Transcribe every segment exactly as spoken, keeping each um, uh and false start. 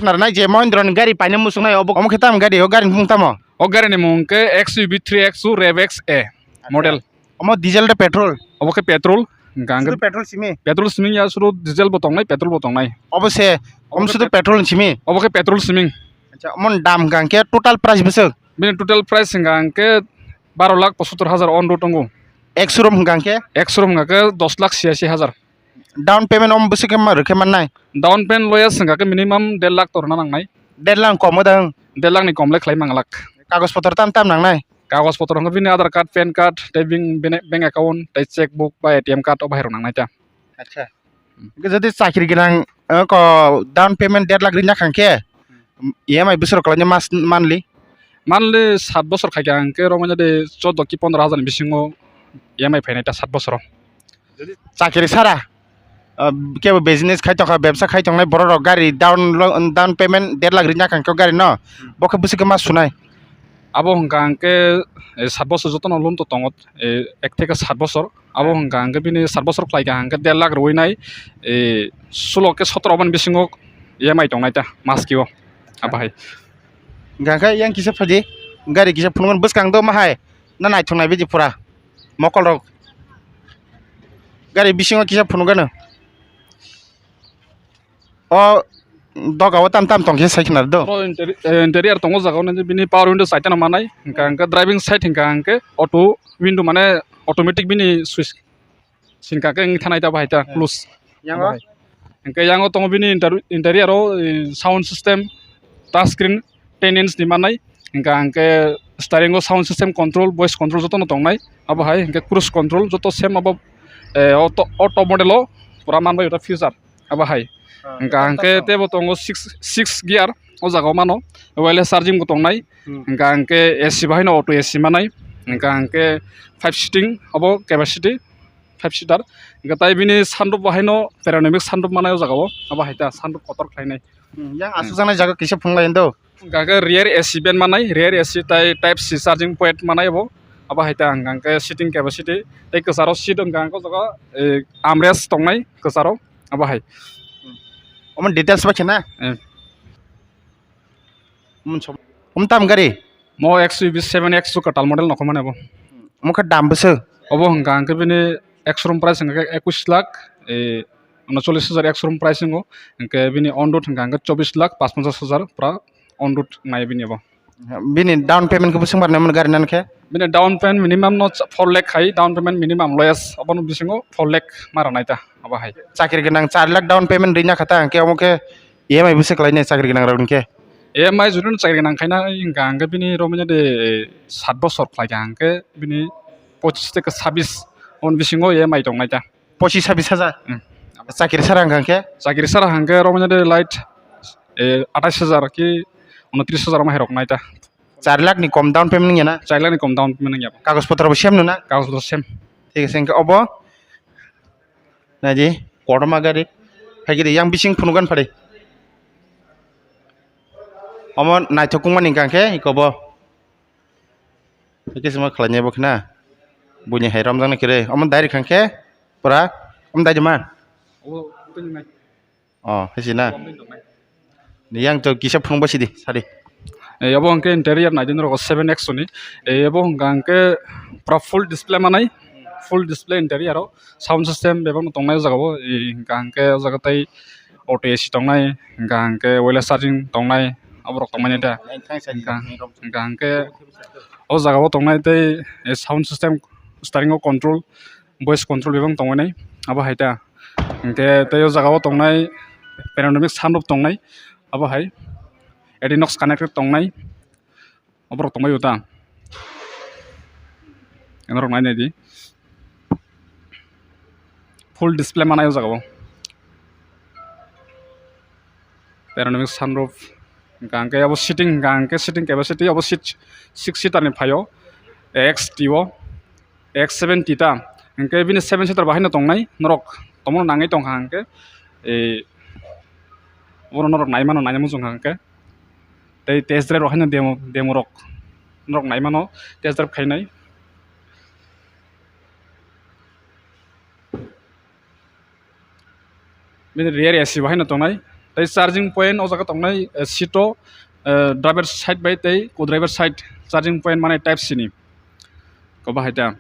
Khna rwnai je Mahindra ni gari paina muchungnai, obo omo khe tamo gari, o gari ni bumung tamo? O gari ni mung khe X U V three X two Rev X A model. Omo diesel da petrol? Obo khe petrol. Hwnkha hwnkhe sudu petrol simi? Petrol simi ya, sudu diesel bo tongnai, petrol bo tongnai. Obo se, omo sudu petrol simi? Obo khe petrol simi. Acha, omo dam hwnkha hwnkhe total price bwswk? Bini total price hwnkha hwnkhe baro lakh pochattor hajar on road tongo. Ek showroom hwnkha hwnkhe? Ek showroom hwnkha khe dos lakh chhiyasi hajar. Down payment om bwswk khe ma rwkhe mannai? Down payment loya se hwnkha khe minimum der lakh to rwna nangnai. Der lakh kom da wng? Der lakh ni kom le khlai manglak. Kagoj potor tam tam nangnai? Kagoj potor hwnkhe bini Aadhaar card, pan card, tei bini bank account, tei cheque book ba A T M card o bahai rok nangnai ta. Acha. Hwnkhe jodi chakri gwnang, eh, ko down payment der lakh rwna kha hwnkhe, E M I bwswk rok khlaina mas monthly? Monthly sat bosor khaikha hwnkhe romwi de choudo ki pondro hajar ni bisingo E M I phainai ta sat bosoro. Chakri sara, ah, kebo business khai tongkha, bebsa khai tongnai borok rok gari down lo-, down payment der lakh rwna kha hwnkhe gari no, bo khe bwswk khe ma sunai? Abo hwnkha hwnkhe, eh, sat bosor jotono loan to tongo, eh, ek theke sat bosor. Abo hwnkha hwnkhe bini sat bosor khlaikha hwnkhe der lakh rwinai, eh, sulo khe sotoro bani bisingo E M I tongnai ta maski o. Abo hai. Hwnkha khe yang kisa phaidi, gari kisa phunukmani bwskang do ma hai. Na naithok nai bidi pura mokol rok gari bisingo kisa phunukgano. O doga o tam tam tong khe sai khna do. Oro interi-, eh, interior tongo jaga o, bini power window saitano manai, hwnkha hwnkhe driving side hwnkha hwnkhe auto window mane automatic bini switch sinkha khe wngwi thanai ta bahai ta close. Yango? Hwnkhe yango tongo bini inter-, interior o, eh, sound system, touch screen, ten inch ni manai, hwnkha hwnkhe steering o sound system control, voice control jotono tongnai. Abo hai hwnkhe cruise control joto same abo, eh, auto, auto model o pura manbai ota feature abo hai. Hwnkha hwnkhe teibo tongo six, six gear o jaga o mano, wireless charging bo tongnai. Hwnkha hwnkhe A C bahaino auto A C manai, hwnkha hwnkhe five seating abo capacity, five seater. Hwnkhe tai bini sunroof bahaino panoramic sunroof manai o jaga o, abo hai ta sunroof kotor khlainai. Yang aswk jaknai jaga kisa phunukla indo. Hwnkha khe rear A C vent manai, rear A C tai type C charging point manai bo. Abo hai ta hwnkha khe seating capacity tei kwcharo seat hwnkha khe o jaga, eh, armrest tongnai kwcharo abo hai. Omo details ba khena? Eh. Omo tam gari? Mo X U V seven X two kwtal model nokho mane bo. Omo khe dam bwswk? Obo hwnkha hwnkhe bini ek showroom price hwnkha khe ekush lakh, eh, unocholish hajar ek showroom price wngo, hwnkhe bini on road hwnkha hwnkhe chobbish lakh pachponchash hajar pura on road nai bini bo. Bini down payment khe bwswk barnai mani gari nani khe? Bini down payment minimum no four lakh khai, down payment minimum lowest obono bisingo four lakh ma rwnai ta abo hai. Chakri gwnang char lakh down payment rwna kha ta, hwnkhe omo khe E M I bwswk khlainai chakri gwnang rok hwnkhe? E M I jodi no chakri gwnang khaina hwnkha hwnkhe bini romwi de sat bosor khlaikha hwnkhe bini pochis theke sabis on bisingo E M I tongnai ta. Pochis sabis hajar? Hmm. Chakri sara hwnkha hwnkhe? Chakri sara hwnkhe romwi de light, eh, atais hajar ki unotris hajar ma hai rok nai ta. Char lakh ni kom down payment wngya na? Char lakh ni kom down payment wngya. Kagoj potro bo same no na? Kagoj potro same. Thik ase, hwnkhe obo naidi kotorma gari. Phaikhe de yang bising phunugan phari. Omo naithok wngmani hwnkha khe ikobo. Hwnkhe sima khlainai bo khna. Buini hai romjaknai khe re. Omo direct hwnkhe pura omo dai de man. Oh, hai si na. Yang to kisa phunukba sidi, sadi. Eh, abo hwnkhe interior naidi norok seven X ni. Eh, abo hwnkha hwnkhe pura full display manai, full display interior o. Sound system bebak no tongnai o jaga o. Eh, hwnkha hwnkhe o jaga tai auto A C tongnai, hwnkha hwnkhe wireless charging tongnai, aborok tongmani da. Hwnkha hwnkhe o jaga o tongnai tei, eh, sound system, steering o control, voice control bebak tongmani, abo hai ta. Hwnkhe tei o jaga o tongnai panoramic sunroof tongnai, abo hai Edinox connected tongnai, oborok tongbai o ta. Norok nai nai di, full display manai o jaga o. Panoramic sunroof, hwnkha hwnkhe abo seating, hwnkha hwnkhe seating capacity abo six, six seater ni phaio, X T o, X seven T ta, hwnkhe bini seven seater bahai no tongnai, norok tongmano nangwi tongkha hwnkhe, eh, oro norok naimano naina muchungkha hwnkhe, tei test drive rok haino demo, demo rok norok naimano test drive khainai. Bini rear A C bo haino tongnai, Tei charging point o jaga tongnai, eh, seat o, eh, driver side bai tei co-driver side charging point mane type C ni. Kobo hai ta.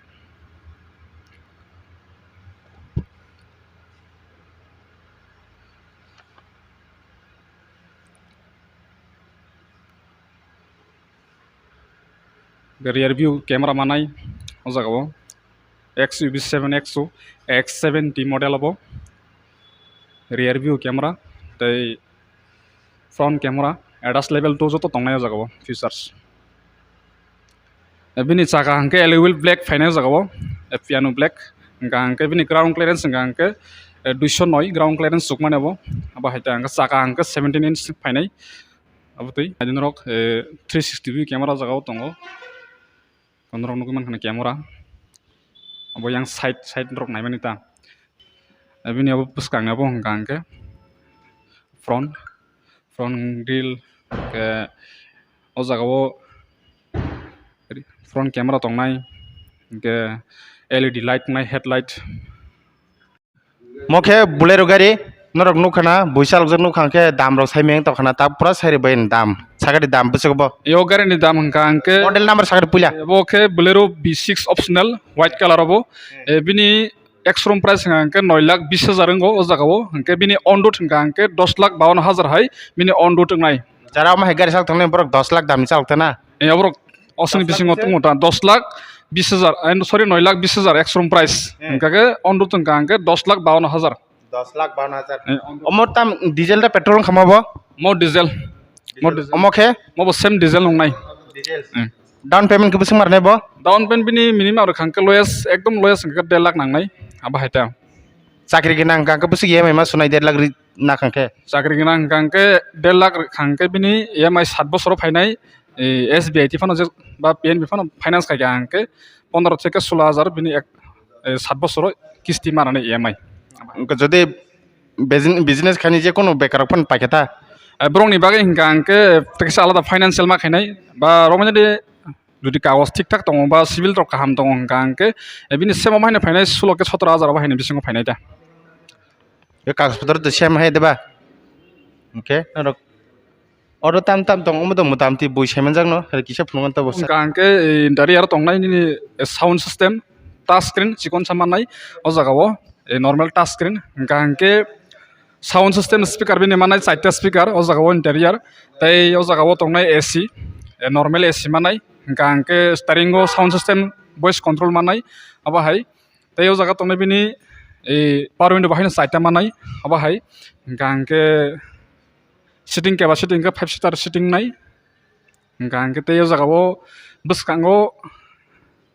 Rear view camera manai o jaga o, X U V seven X O, X seventy model abo rear view camera tei front camera, A D A S level two joto tongnai o jaga o features. Bini chaka hwnkhe alloy wheel black phainai o jaga o, piano black. Hwnkha hwnkhe bini ground clearance hwnkha hwnkhe, eh, duiso noi ground clearance chukmani abo. Abo hai ta hwnkhe chaka hwnkhe seventeen inch phainai. Abo twi haino norok, eh, three sixty view camera o jaga o tongo. Norok nugwi mankha na camera. Abo yang side side norok naimani ta. Bini abo bwskang ni abo hwnkha hwnkhe front, front grill, hwnkhe o jaga o front camera tongnai, hwnkhe L E D light wngnai, headlight. Mo khe Bolero gari, norok nukha na, buisa rok jak nukha hwnkhe dam rok sai meng tongkha na, ta pura sai rwbai ni dam, sagari dam bwswk bo. Yo gari ni dam hwnkha hwnkhe model number sagari puila. Bo khe Bolero V six optional, white color obo. Eh, bini ex showroom price hwnkha hwnkhe noi lakh bis hajar wngo o jaga o, hwnkhe bini on road hwnkha hwnkhe dos lakh bawan hajar hai bini on road wngnai. Jara omo hai gari chal tongnai borok dos lakh dam ni chal tong na. Eh, borok osoni bisingo tongo ta dos lakh bis hajar, eh, sorry, noi lakh bis hajar ex showroom price. Eh. Hwnkha khe on road hwnkha hwnkhe dos lakh bawan hajar. Dos lakh bawan hajar. Eh, on road. Omo tam diesel da petrol wngkha mo bo? Mo diesel. Mo diesel. Omo khe? Mo bo same diesel wngnai. Diesel. Eh. Down payment khe bwswk marnai bo? Down payment bini minimum rwkha hwnkhe lowest, ekdom lowest hwnkhe der lakh nangnai. Abo hai ta. Chakri gwnang hwnkha hwnkhe bwswk E M I ma sunai der lakh ri-, nakha hwnkhe? Chakri gwnang hwnkha hwnkhe der lakh rwkha hwnkhe bini E M I sat bosoro phainai, eh, S B I T phano je ba P N B phano finance khaikha hwnkhe pondro theke sulo hajar bini ek, eh, sat bosoro kisti manani E M I. Hwnkhe jodi Busin-, business khaini je kono bekar rok phano paikha ta? Eh, borokni bagwi hwnkha hwnkhe teksa alada financial ma khainai ba romani de jodi kagoj thik thak tongo ba civil rok kaham tongo hwnkha hwnkhe, eh, bini semo ma haino phainai sulo khe sotoro hajar obo haino bisingo phainai ta. Be kagoj potor de sem hai de ba? Hwnkhe norok oro tam tam tong omo tong motamti bui saimanjak no, hai kisa phunuknani ta bo sa. Hwnkha hwnkhe, eh, interior tongnai nini, eh, sound system, touch screen chikon sa mannai o jaga o, eh, normal touch screen. Hwnkha hwnkhe sound system speaker bini mannai chaita speaker o jaga o interior. Tei o jaga o tongnai A C, eh, normal A C mannai. Hwnkha hwnkhe steering o sound system voice control mannai abo hai. Tei o jaga tongnai bini, eh, power window bo haino chaita mannai abo hai. Hwnkha hwnkhe seating capacity hwnkhe five seater seating nai. Hwnkha hwnkhe tei o jaga o bwskango,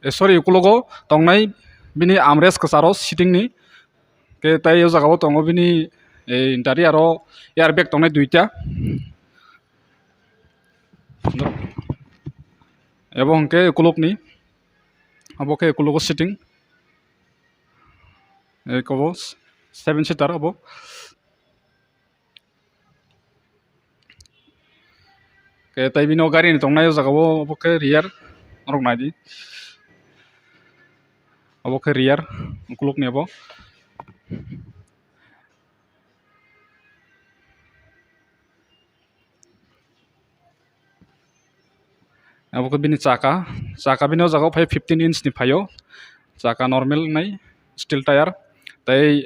eh, sorry, ukulogo tongnai bini armrest kwcharo seating ni. Khe tei o jaga o tongo bini, eh, interior o airbag tongnai duita. Abo hwnkhe ukulukni, abo khe ukulogo seating. Eko bo seven seater abo. Khe tei bini o gari ni tongnai o jaga o, obo khe rear, norok nai di. Obo khe rear, ukuluk ni obo. Abo khe bini chaka, chaka bini o jaga o phai fifteen inch ni phaio, chaka normal wngnai steel tyre. Tei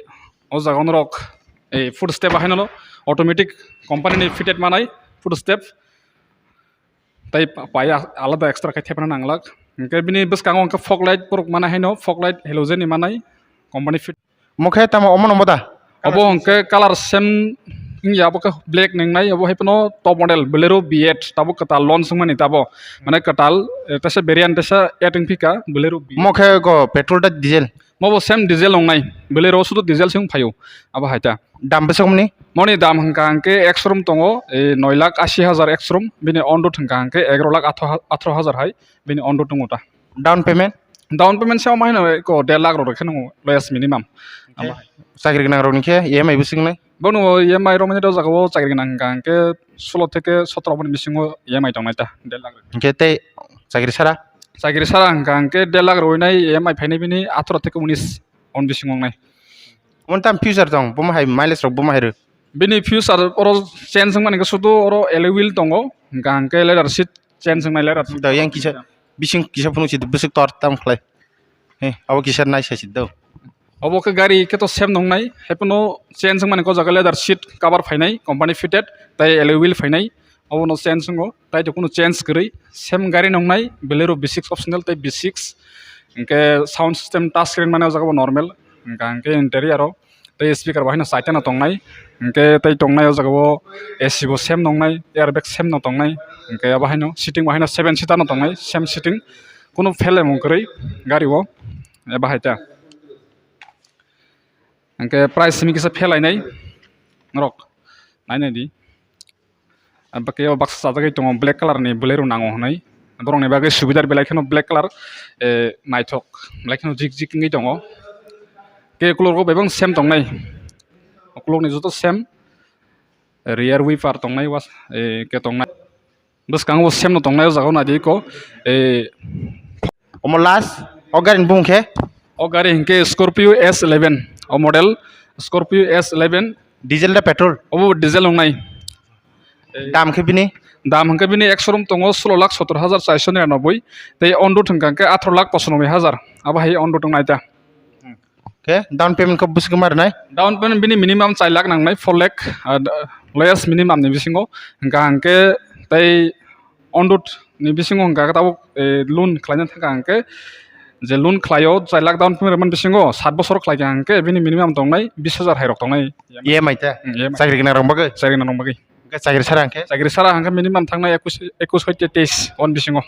o jaga o norok, eh, foot step haino automatic company ni fitted manai foot step. Tei pa-, pai a-, alada extra khe thepna nanglak. Hwnkhe bini bwskango hwnkhe fog light borok manai haino, fog light halogen ni manai company fit. Omo khe tamo omo nangbo da? Obo hwnkhe color same wngya, obo khe black ni wngnai, obo hai phano top model Bolero V eight, tabuk kwtal launch wngmani tabo. Mane kwtal, eh, teisa variant teisa add wngphika Bolero V eight. Omo khe go petrol da diesel? Omo bo same diesel wngnai, Bolero sudu diesel se wngphaio, abo hai ta. Dam bwswk mani? Moni dam hwnkha hwnkhe ex showroom tongo, eh, noi lakh asi hajar ex showroom, bini on road hwnkha hwnkhe egaroh lakh athro ha-, athro hajar hai bini on road tongo ta. Down payment? Down payment se omo haino eko der lakh rok rwkhe nw lowest minimum. Hwnkhe chakri gwnang rokni khe E M I bwswk wngnai? Bono E M I rok mani o jaga o chakri gwnang hwnkha hwnkhe solo theke sotro boni bisingo E M I tongnai ta, der lakh rok. Hwnkhe tei chakri sara? Chakri sara hwnkha hwnkhe der lakh rwinai E M I phainai bini athro theke unis on bisingo wngnai. Omo tam future tong, bomo hai mileage rok bomo hai rw? Bini feature oro change wngmani khe sudu oro alloy wheel tongo, hwnkha hwnkhe leather seat change wngnai, leather seat. Da yang kisa bising kisa phunuk si bwswk tor tam khlai. He, abo kisa nai sai si do. Obo khe gari khe to same nongnai, haiphano change wngmani khe o jaga leather seat cover phainai, company fitted, tei alloy wheel phainai, obono change wngo, tei to kunu change kwrwi, same gari nongnai, Bolero V six optional tei V six, hwnkhe sound system touch screen mane o jaga bo normal, hwnkha hwnkhe interior o tei speaker bo haino chaitano tongnai, hwnkhe tei tongnai o jaga o A C bo same nongnai, airbag same no tongnai, hwnkhe abo haino seating bo haino seven seater no tongnai, same seating, kunu phelemung kwrwi gari o, bahai ta. Hwnkhe price simi kisa phelainai norok nainai di. Bakhe o baksa chajagwi tongo, black colour ni Bolero nango hwnwi. Borokni bagwi subidar belai kheno black colour, eh, naithok belai kheno jik jik wngwi tongo. Tei ukulok rok bai bang same tongnai. Ukulok ni joto same. Rear wiper tongnai, was, eh, khe tongnai. Bwskango same no tongnai o jaga o naidi ko. Eh, omo last o gari ni bumung khe? O gari hinkhe Scorpio S eleven, o model Scorpio S eleven. Diesel da petrol? Obo diesel wngnai. Dam khe bini? Dam hinkhe bini ek showroom tongo solo lakh sottor hajar charso niranoboi, tei on road hinkha hinkhe atharo lakh pochanoboi hajar, abo hai on road wngnai ta. Khe down payment khe bwswk ma rwnai? Down payment bini minimum char lakh nangnai, four lakh, ah, lowest minimum ni bisingo. Hwnkha hwnkhe tei on road ni bisingo hwnkha khe tabuk, eh, loan khlaina thangkha hwnkhe, je loan khlaio char lakh down payment rwmani bisingo sat bosor khlaikha hwnkhe bini minimum tongnai bis hajar hai rok tongnai. E M I ta? Hmm, E M I. Chakri gwnang rok bagwi? Chakri gwnang rok bagwi. Hwnkhe chakri sara hwnkhe? Chakri sara hwnkhe minimum thangnai ekush, ekush hoite teis on bisingo.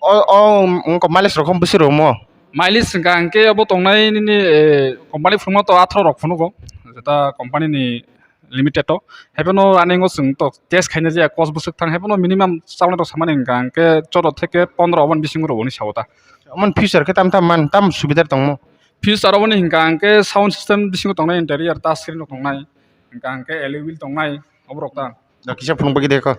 O, o, wngkha mileage rok khe bwswk rwmo? Mileage hwnkha hwnkhe obo tongnai nini, eh, company phunukma to atharo rok phunugo, jeta company ni limited o. Haiphano running o chwng to test khaina jaya, cost bwswk thang, haiphano minimum chalnai rok samani hwnkha hwnkhe choudo theke pondro oboni bisingo rwbo hwnwi sao ta. Omo future khe tam tam man, tam subidar tongmo? Future oboni hwnkha hwnkhe sound system bisingo tongnai, interior touch screen rok tongnai, hwnkha hwnkhe alloy wheel tongnai, oborok ta. Da kisa phunuk bagwi dekho.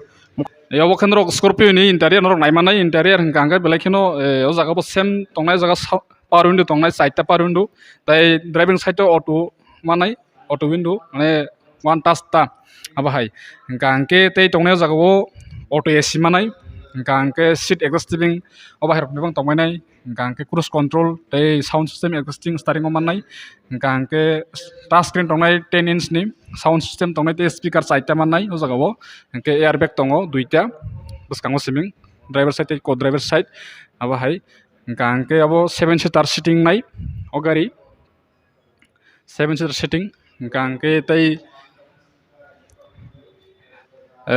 Obo khe norok Scorpio ni interior norok naimanai, interior hwnkha hwnkhe belai kheno, eh, o jaga bo same tongnai, o jaga sa-, power window tongnai, chaita power window, tei driving side o auto manai, auto window, mane one touch ta, abo hai. Hwnkha hwnkhe tei tongnai o jaga o auto A C manai, hwnkha hwnkhe seat adjusting, obo hai rok bebak tongmani. Hwnkha hwnkhe cruise control tei sound system existing steering o mannai. Hwnkha hwnkhe touch screen tongnai ten inch ni, sound system tongnai tei speaker chaita mannai o jaga o. Hwnkhe airbag tongo duita bwskango siming, driver side tei co-driver side abo hai. Hwnkha hwnkhe abo seven seater sitting nai o gari. Seven seater sitting, hwnkha hwnkhe tei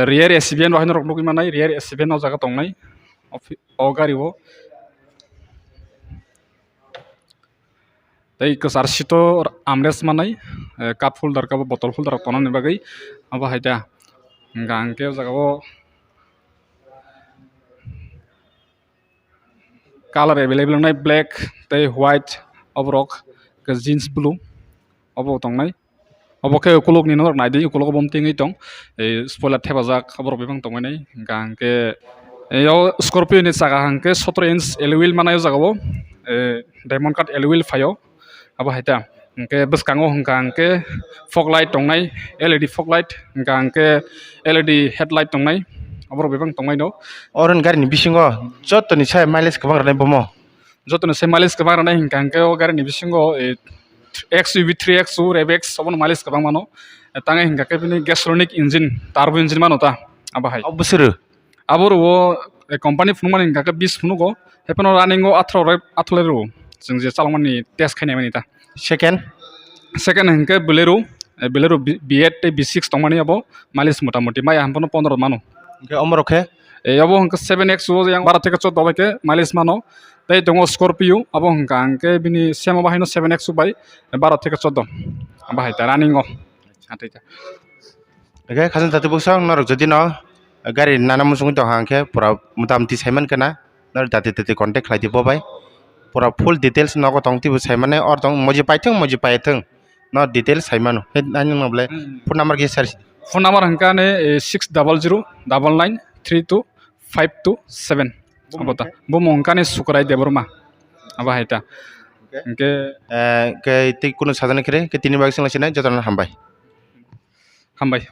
rear S C V N bo haino rok nugwi mannai, rear S C V N o jaga tongnai o phi-, o gari o. Tei kwchar seat o armrest mannai, eh, cup holder kabo bottle holder rok tonani bagwi abo hai ta. Hwnkha hwnkhe o jaga o colour available wngnai black tei white, oborok khe jeans blue obo tongnai. Obo khe ukulukni norok naidi, ukulok obo twi wngwi tong, eh, spoiler thepajak oborok bebak tongmani. Hwnkha hwnkhe, eh, o Scorpio ni chakha hwnkhe sotoro inch alloy wheel manai o jaga o, eh, diamond cut alloy wheel phaio. Abo hai ta. Hwnkhe bwskango hwnkha hwnkhe fog light tongnai, L E D fog light, hwnkha hwnkhe L E D headlight tongnai, oborok bebak tongmai no. Oro ni gari ni bisingo joto ni sai mileage kwbang rwnai bomo? Joto ni sai mileage kwbang rwnai hwnkha hwnkhe o gari ni bisingo, eh, X U V three X U Revex obono mileage kwbang mano. Tangwi hwnkha khe bini gasolinic engine, turbo engine mano ta, abo hai. O bwswk rw? Abo rwo, eh, company phunukmani hwnkha khe bis phunugo, haiphano running o atharo rwi, atharo rwo. Chwng je chalokmani test khainai mani ta. Second? Second hwnkhe Bolero, eh, Bolero B-, B eight tei B six tongmani abo mileage motamoti maya hwnphano pondro mano. Hwnkhe omorok khe? Eh, abo hwnkhe seven X o yang baro theke choddo bai khe mileage mano. Tei tongo Scorpio, abo hwnkha hwnkhe bini same abo haino seven X o bai baro theke choddo. Abo hai ta running o. Atai ta. Hwnkhe khajang jati bwswk norok jodi no gari nana muchungwi tongkha hwnkhe pura motamoti saiman khe na norok jati tati contact khlai di bo bai. Pura full details nogo tong twibo saimane or tong moji paithwng moji paithwng no details saimano. He ani no bole Hmm. Phone number khe sir. Phone number hwnkha ne, eh, six double zero double nine three two five two seven. Abo ta. Bo mung hwnkha ne Sukrai Debbarma. Abo hai ta. Hwnkhe, eh, khe tei kunu sajani khere khe tini bagwi swngla sinai jotono hambai. Hambai.